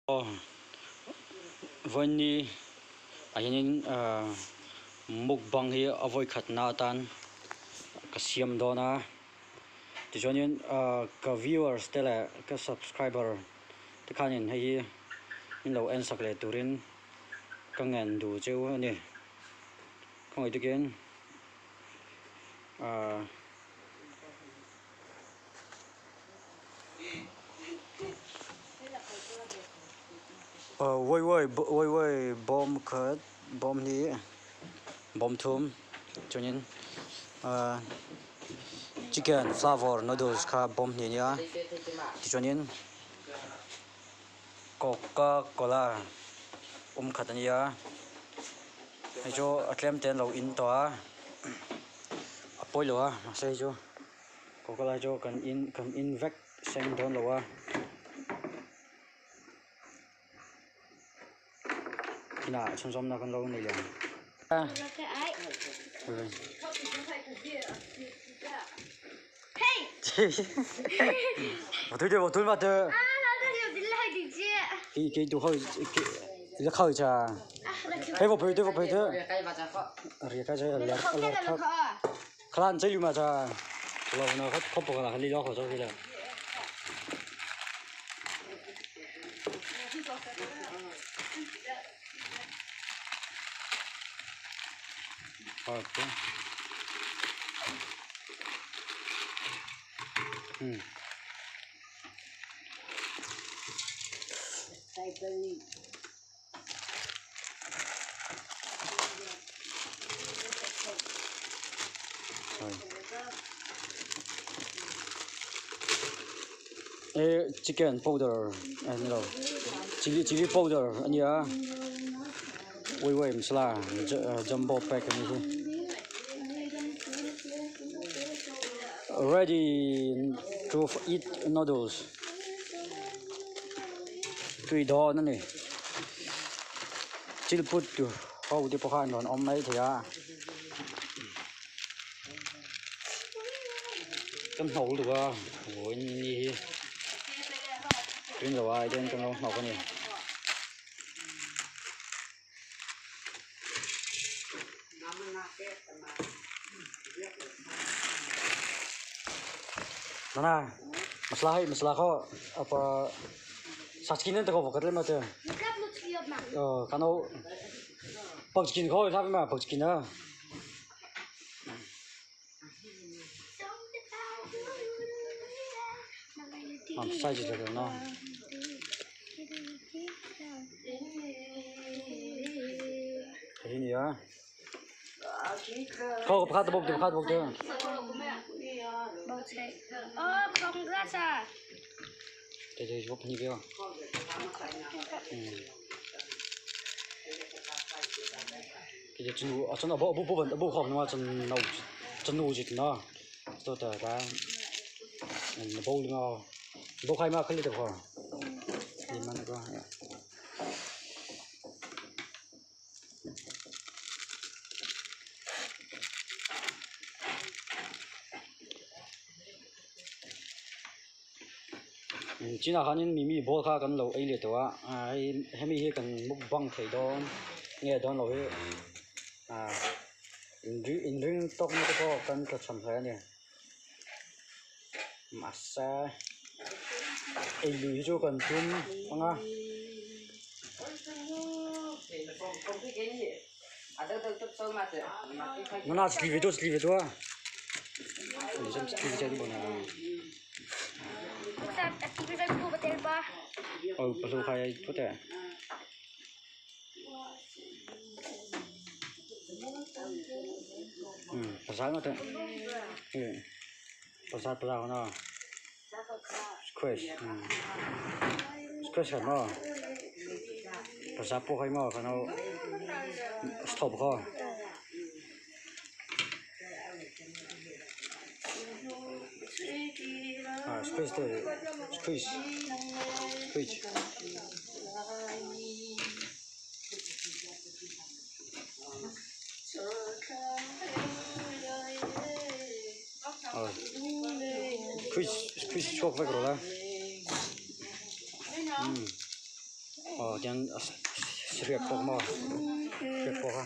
Aw vawiin ah hianin mukbang hi a vawi khatna atan ka siam dawn a tichuanin ka viewers te leh ka subscriber te khanin hei hi min lo en sak leh turin ka ngen duh cheu a ni khawngaih takin ahh. Waiwai waiwai bawm khat bawm hi bawm thum chuanin ahh chicken flavour noodles kha bawm hnih a nia tichuanin coca cola awm khat a nia hei chu a tlem te an lo in tawh a a pawi lo a mahse hei chu. Coca lai chu kan in kan in vek seng dawn lo a inah chhunzawmna kan lo nei leh ang. Chicken powder a ni lo chilli chilli powder a nia weiwei masala jumbo pack a nih hi ready to eat noodles tui dawn a ni chil put tur ho te pawh kha an rawn awm mai thei a kan hnawk lutuk a vawiin ni hi rin loh ai chuan kan lo hnawk a ni. Nana masala hei masala khaw apa sachkin te khaw vakhat lem ate kano pakchkin khaw thlap ma pakchkin a am size je na hei ni a khaw pakhat bawk te pakhat bawk te te te bawk ni ve ke chu a chun a bu bu ban a bu khawk na chun no chun nu ji na to ta ta bo linga bo khai ma khali te kho ni man ko Chinah khanin mimi ball kha kan lo ei leh tawh a ah hei hemi hi kan mukbang thei dawn nge dawn lo hi ah inring tawkna te pawh kan tla cham hle a ni mahse ei lui hi chu kan tum ang a. Nana chitli ve chu chitli ve chu a aw palu khai ai phawt e. Pasal ngawt e pasal pasal kha maw squash squash kha maw pasal pawh kha maw kha stop kha. Squeeze te squeeze squeeze squeeze squeeze chhuak vek rawh la. Aw tian hriak pawh maw hriak pawh kha.